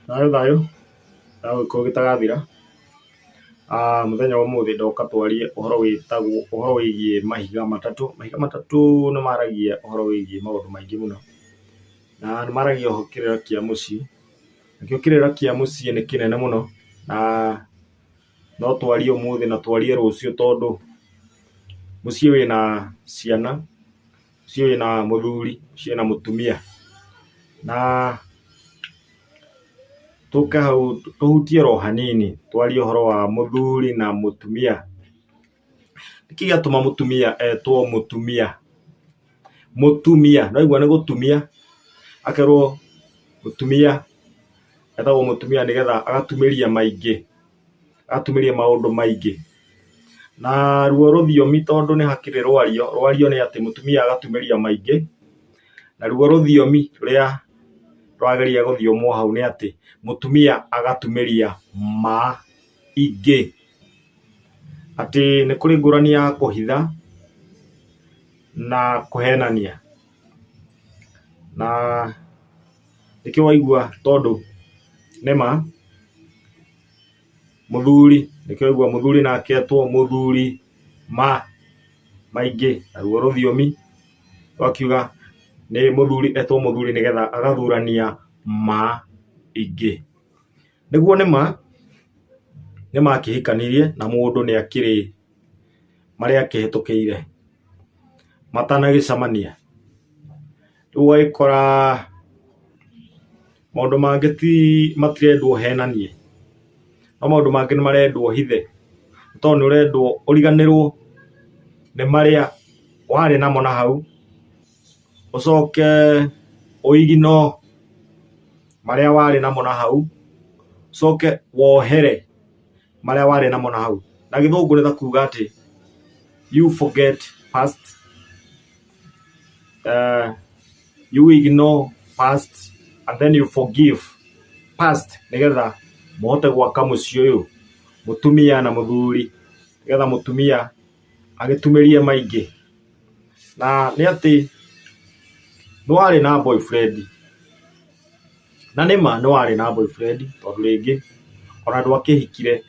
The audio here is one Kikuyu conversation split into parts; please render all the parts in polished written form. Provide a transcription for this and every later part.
Thayũ thayũ, thayũ gĩkũyũ gĩtagathira. Mũthenya wa ũmũthĩ ndoka twarie ũhoro wĩtagwo ũhoro wĩgiĩ mahiga matatũ. Mahiga matatũ nĩ maragia ũhoro wĩgiĩ maũndũ maingĩ mũno, na nĩ maragia kĩrĩra kĩa mũciĩ. Nakĩo kĩrĩra kĩa mũciĩ nĩ kĩnene mũno, na no twarie ũmũthĩ na twarie rũciũ tondũ mũciĩ wĩna ciana, mũciĩ wĩna mũthuri, mũciĩ wĩna mũtumia. Na tũke hau tũhutie oro hanini twarie ũhoro wa mũthuri na mũtumia. Nĩkĩ gĩatũma mũtumia etwo mũtumia? Mũtumia, nĩwaigua nĩ gũtumia, akerwo mũtumia, etagwo mũtumia nĩgetha agatumĩria maingĩ, agatumĩria maũndũ maingĩ. Na ruo rũthiomi tondũ nĩ hakĩrĩ rwario, rwario nĩ atĩ mũtumia agatumĩria maingĩ, na ruo rũthiomi rũrĩa rwageria gũthiomwo hau nĩ atĩ mũtumia agatumĩria ma ingĩ. Atĩ nĩ kũrĩ ngũrani ya kũhitha na kũhenania. Na nĩkĩo waigua tondũ nĩ ma mũthuri, nĩkĩo waigua mũthuri nake etwo mũthuri ma maingĩ. Naruo rũthiomi rũgakiuga nĩ mũthuri etwo mũthuri nĩgetha agathurania ma ingĩ. Nĩguo nĩ ma, nĩ makĩhikanirie na mũndũ nĩ akĩrĩ marĩa akĩhĩtũkĩire matanagĩcemania. Rĩu ũgagĩkora maũndũ mangĩ ti matirendwo ũhenanie, no maũndũ mangĩ nĩ marendwo ũhithe, nĩ tondũ nĩ ũrendwo ũriganĩrwo nĩ marĩa warĩ namo na hau, ũcoke ũ ignore marĩa warĩ namo na hau, ũcoke wohere marĩa warĩ namo na hau. Na gĩthũngũ nĩ ta kuga atĩ you forget past, you ignore past and then you forgive past nĩgetha mũhote gwaka mũciĩ ũyũ, mũtumia na mũthuri, nĩgetha mũtumia agĩtumĩrie maingĩ. Na nĩ atĩ nĩ warĩ na boyfriend, na nĩ ma nĩ warĩ na boyfriend tondũ rĩngĩ ona ndwakĩhikire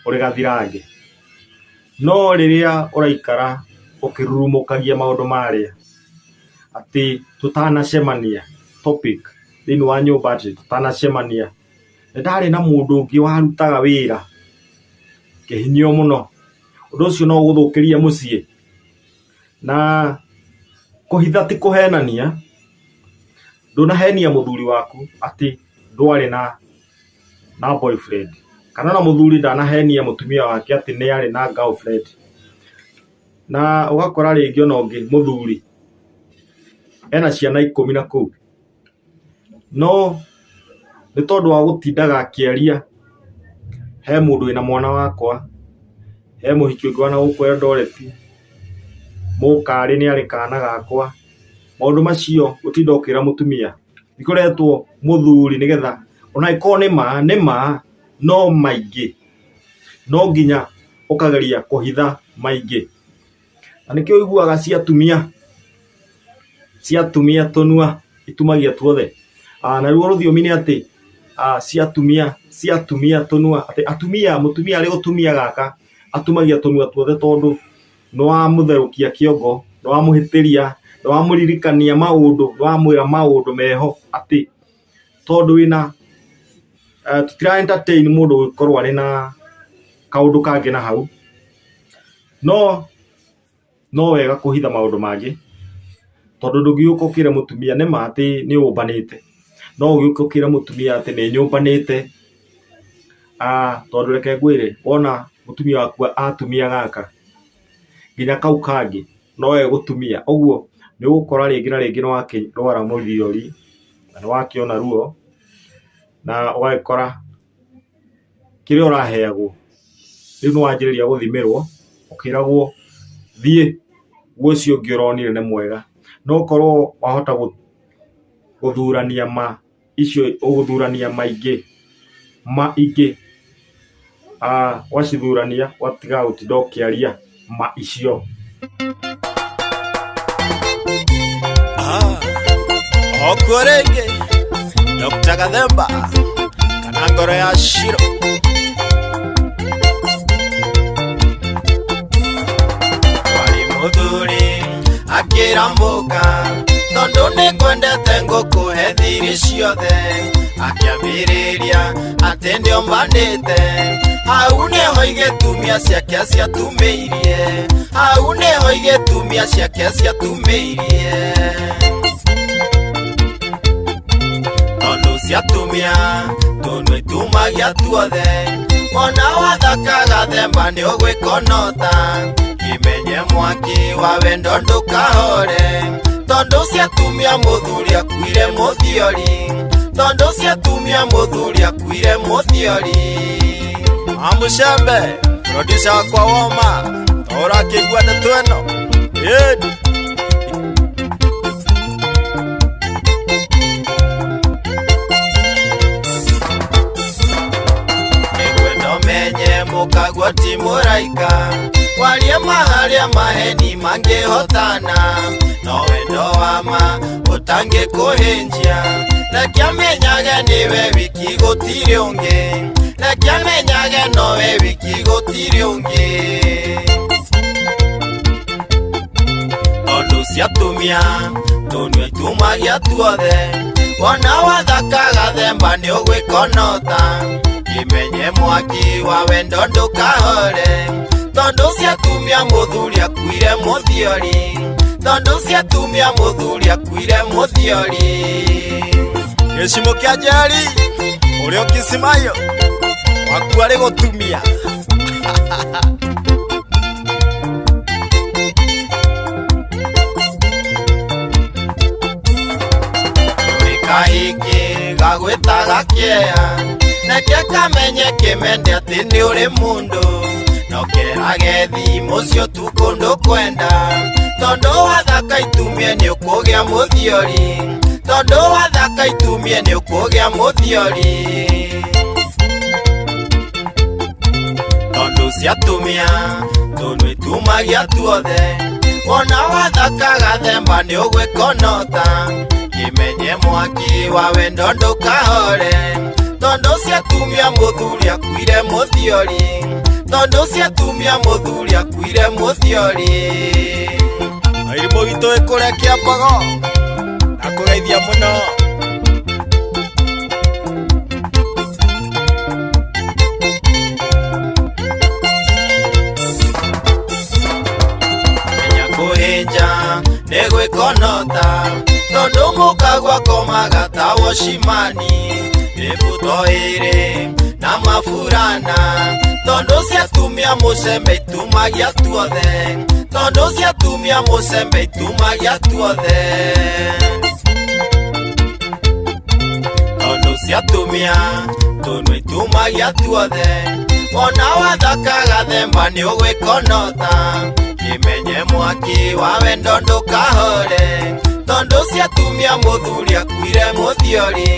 ũrĩ gathirange. No rĩrĩa ũraikara ũkĩrurumũkagia maũndũ marĩa, atĩ tũtanacemania topic thĩiniĩ wa nyũmba atĩ tũtanacemania, nĩ ndarĩ na mũndũ ũngĩ warutaga wĩra kĩhinyio mũno. Ũndũ ũcio no ũgũthũkĩrie mũciĩ. Na kũhitha ti kũhenania, ndũnahenia mũthuri waku atĩ ndwarĩ na na boyfriend, kana ona mũthuri ndanahenia mũtumia wake atĩ nĩ arĩ na girlfriend. Na ũgakora rĩngĩ ona ũngĩ mũthuri ena ciana ikũmi na kũu, no nĩ tondũ wa gũtindaga akĩaria, he mũndũ wĩna mwana wakwa, he mũhiki ũngĩ wa nagũkũ Eldoret, mũkarĩ nĩ arĩ kana gakwa, maũndũ macio gũtinda ũkĩra mũtumia, nĩkĩo ũretwo mũthuri nĩgetha ona angĩkorwo nĩ ma, nĩ ma no maingĩ, no nginya ũkageria kũhitha maingĩ. Na nĩkĩo ũiguaga ciatumia, ciatumia tũnua itumagia tuothe. Naruo rũthiomi nĩ atĩ ciatumia, ciatumia tũnua, atĩ atumia, mũtumia arĩ gũtumia gaka atumagia tũnua tuothe tondũ nĩ wamũtherũkia kĩongo, nĩ wamũhĩtĩria, nĩ wamũririkania maũndũ, nĩ wamwĩra maũndũ meho atĩ tondũ wĩna, tũtira entertain mũndũ gũkorwo arĩ na kaũndũ kangĩ na hau. No no wega kũhitha maũndũ mangĩ, tondũ ndũngĩũka ũkĩre mũtumia nĩma atĩ nĩ ũmbanĩte, no ũgĩũke ũkĩre mũtumia atĩ nĩ nyũmbanĩte, tondũ reke ngwĩre wona mũtumia waku atumia gaka, nginya kau kangĩ no egũtumia. Ũguo nĩ ũgũkora rĩngĩ na rĩngĩ nĩ wakĩrwara mũthiori, na nĩ wakĩona ruo, na ũgagĩkora kĩrĩa ũraheagwo rĩu nĩ wanjĩrĩria gũthimĩrwo ũkĩragwo thiĩ guo ũcio ũngĩ ũronire nĩ mwega. No ũkorwo wahota gũthurania ma icio ũgũthurania maingĩ ma ingĩ wacithurania ũgatiga gũtinda ũkĩaria ma icio. Okuo rĩngĩ Dr. Gathemba. Na ngoro ya Shiro. Wari muthuri akĩramũka tondũ nĩngwendete ngũkũhe thiri ciothe akĩambĩrĩria atĩ nĩombanĩte hau nĩho igĩtumia ciake ciatumĩirie hau nĩho igĩtumia ciake ciatumĩirie tondũ ciatumia tũnua itumagia tuothe mwana wathaka gathemba nĩũgwĩkonota kimenye mwaki wa wendo ndũkahore tondũ ciatumia mũthuri akuire mũthiori tondũ ciatumia mũthuri akuire mũthiori Amushembe producer wakwa woma ũrakĩigua ndeto ĩno ĩni. Nĩngwenda ũmenye mũkaguo ti mũraika warie maharĩa maheni mangĩhotana no wendo wa ma ũtangĩkũhĩnjia reke amenyage nĩwe wiki gũtirĩ ũngĩ reke amenyage nowe wiki gũtirĩ ũngĩ tondũ ciatumia tũnua itumagia tuothe wona wathaka gathemba nĩũgwĩkonota kimenye mwaki wa wendo ndũkahore tondũ ciatumia mũthuri akuire mũthiori tondũ ciatumia mũthuri akuire mũthiori gĩcimo kĩa njeri ũrĩa ũkĩcimayo waku arĩ gũtumia. Kahiki gagwĩtaga kĩeha neke kamenye kĩmende atĩ nĩ ũrĩ mũndũ no kerage thimũ cio tu kũndũ kwenda tondũ wathaka itumie nĩ ũkũgĩa mũthiori tondũ wathaka itumie nĩ ũkũgĩa mũthiori tondũ ciatumia tũnua itumagia tuothe wona wathaka gathemba nĩ ũgwĩkonota kimenye mwaki wa wendo ndũkahore tondũ ciatumia mũthuri akuire mũthiori tondũ ciatumia mũthuri akuire mũthiori Irimũ witũ wĩ kũrĩa Kĩambago ndakũgeithia mũno. Menya kũhĩnja nĩ gwĩkonota tondũ mũkagwa komaga ta wocimani mĩbuto ĩrĩ na maburana tondũ ciatumia mũcembe itumagia tuothe tondũ ciatumia mũcembe itumagia tuothe tondũ ciatumia tũnua itumagia tuothe wona wathaka gathemba nĩũgwĩkonota kimenye mwaki wa wendo ndũkahore tondũ ciatumia mũthuri akuire mũthiori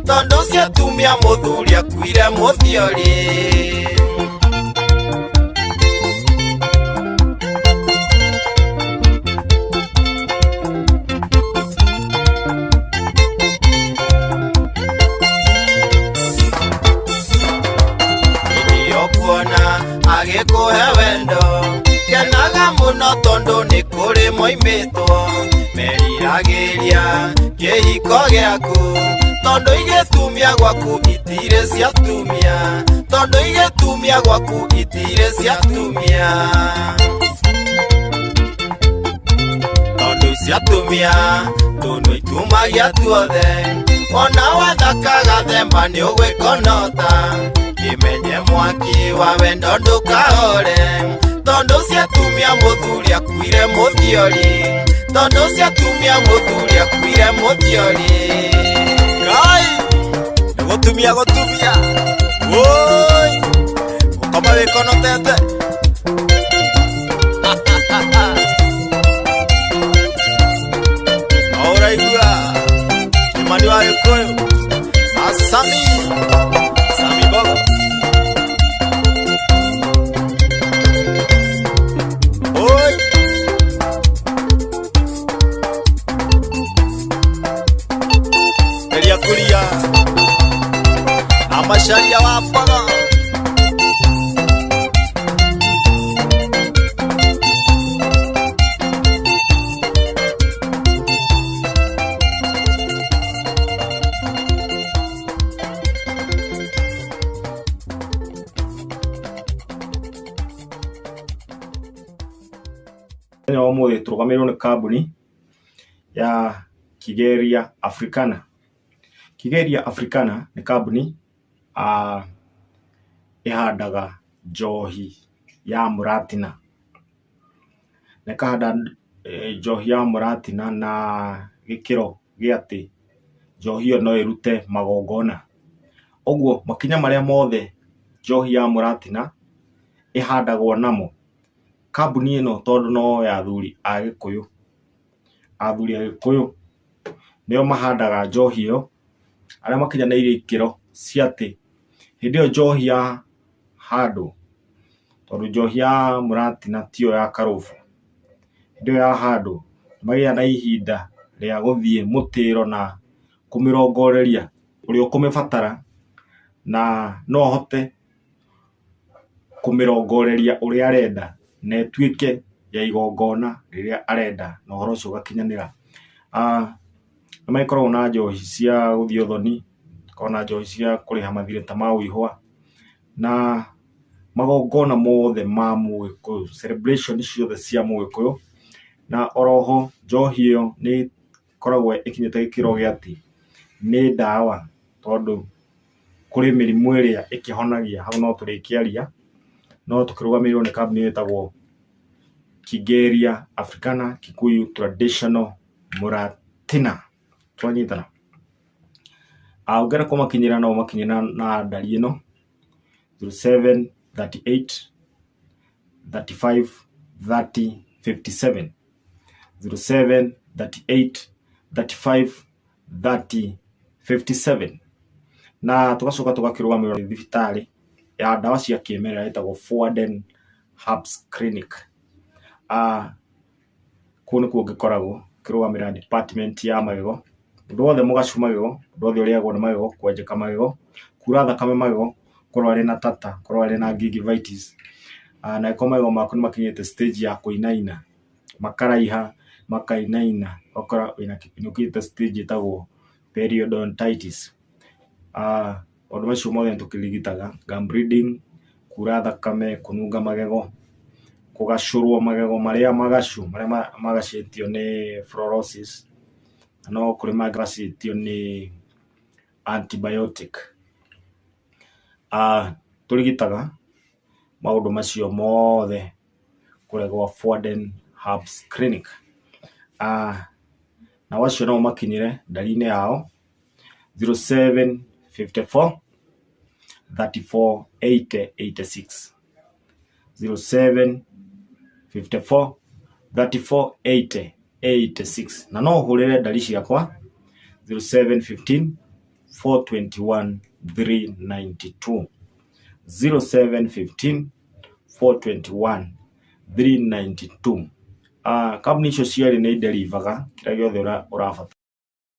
tondũ ciatumia mũthuri akuire mũthiori. Kuona agĩkũhe wendo kenaga mũno tondũ nĩ kũrĩ moimĩtwo meriragĩria kĩhiko gĩaku tondũ igĩtumia gwaku itirĩ ciatumia tondũ igĩtumia gwaku itirĩ ciatumia tondũ ciatumia tũnua itumagia tuothe wona wathaka gathemba nĩũgwĩkonota kimenye mwaki wa wendo ndũkahore tondũ ciatumia mũthuri akuire mũthiori tondũ ciatumia mũthuri akuire mũthiori. Ngai nĩ gũtumia gũtumia woi gũkoma wĩkonotete. No ũraigua Kimani wa Gĩkũyũ na Sami Sami Bogo. Oi Geria kũria na Wamacaria wa mbogo. Mũthenya wa ũmũthĩ tũrũgamĩrĩirwo nĩ kambuni ya Kigeria Africana. Kigeria Africana nĩ kambuni ĩhandaga njohi ya mũratina. Na ĩkahanda njohi ya mũratina na gĩkĩro gĩa atĩ njohi ĩyo no ĩrute magongona. Ũguo makinya marĩa mothe njohi ya mũratina ĩhandagwo namo, kambuni ĩno tondũ no ya athuri a Gĩkũyũ, athuri a Gĩkũyũ nĩo mahandaga njohi ĩyo, arĩa makinyanĩirie ikĩro cia atĩ hĩndĩ ĩyo njohi yahandwo, tondũ njohi ya mũratina tiyo ya karũbũ, hĩndĩ ĩyo yahandwo nĩ magĩaga na ihinda rĩa gũthiĩ mũtĩro na kũmĩrongoreria ũrĩa ũkũmĩbatara na no ahote kũmĩrongoreria ũrĩa arenda na ĩtuĩke ya igongona rĩrĩa arenda na ũhoro ũcio ũgakinyanĩra. Nĩ magĩkoragwo na njohi cia gũthiĩ ũthoni, makoragwo na njohi cia kũrĩha mathirĩ ta ma ũihwa, na magongona mothe ma mũgĩkũyũ, celebration ciothe cia mũgĩkũyũ, na oroho njohi ĩyo nĩ ĩkoragwo ĩkinyĩte gĩkĩro gĩa atĩ nĩ ndawa tondũ kũrĩ mĩrimũ ĩrĩa ĩkĩhonagia, hau no tũrĩkĩaria, no tũkĩrũgamĩrĩirwo nĩ kambuni ĩtagwo Kigeria Africana Kikuyu Traditional Muratina. Twanyitana? Ũngĩenda kũmakinyĩra no ũmakinyĩre na ndari ĩno 0738 35 30 57, 0738 35 30 57. Na tũgacoka tũgakĩrũgamĩrĩrwo nĩ thibitarĩ ya ndawa cia kĩmerera ĩtagwo Forwarden Herbs Clinic. Kũu nĩkuo ngĩkoragwo ngĩrũgamĩrĩra department ya magego, mũndũ wothe mũgacu magego, mũndũ wothe ũrĩagwo nĩ magego, kwenjeka magego, kura thakame magego, korwo arĩ na tata, korwo arĩ na gingivitis, na angĩkorwo magego maku nĩ makinyĩte stage ya kũinaina, makaraiha, makainaina, ũgakora wĩna nĩ ũkinyĩte stage ĩtagwo periodontitis. Maũndũ macio mothe nĩ tũkĩrigitaga, gum bleeding, kura thakame, kũnunga magego, kũgacũrwo magego marĩa magacu, marĩa magacĩtio nĩ fluorosis, na no kũrĩ mangĩ magacĩtio nĩ antibiotic. Tũrigitaga maũndũ macio mothe kũrĩa gwa Forwarden Herbs Clinic. Nao acio no ũmakinyĩre ndari-inĩ yao 0754 34 80 86, 0754 34 80 86, na no ũhũrĩre ndari ciakwa 0715 421 392, 0715 421 392. Kambuni icio cierĩ nĩ iderivaga kĩrĩa gĩothe ũrabatara.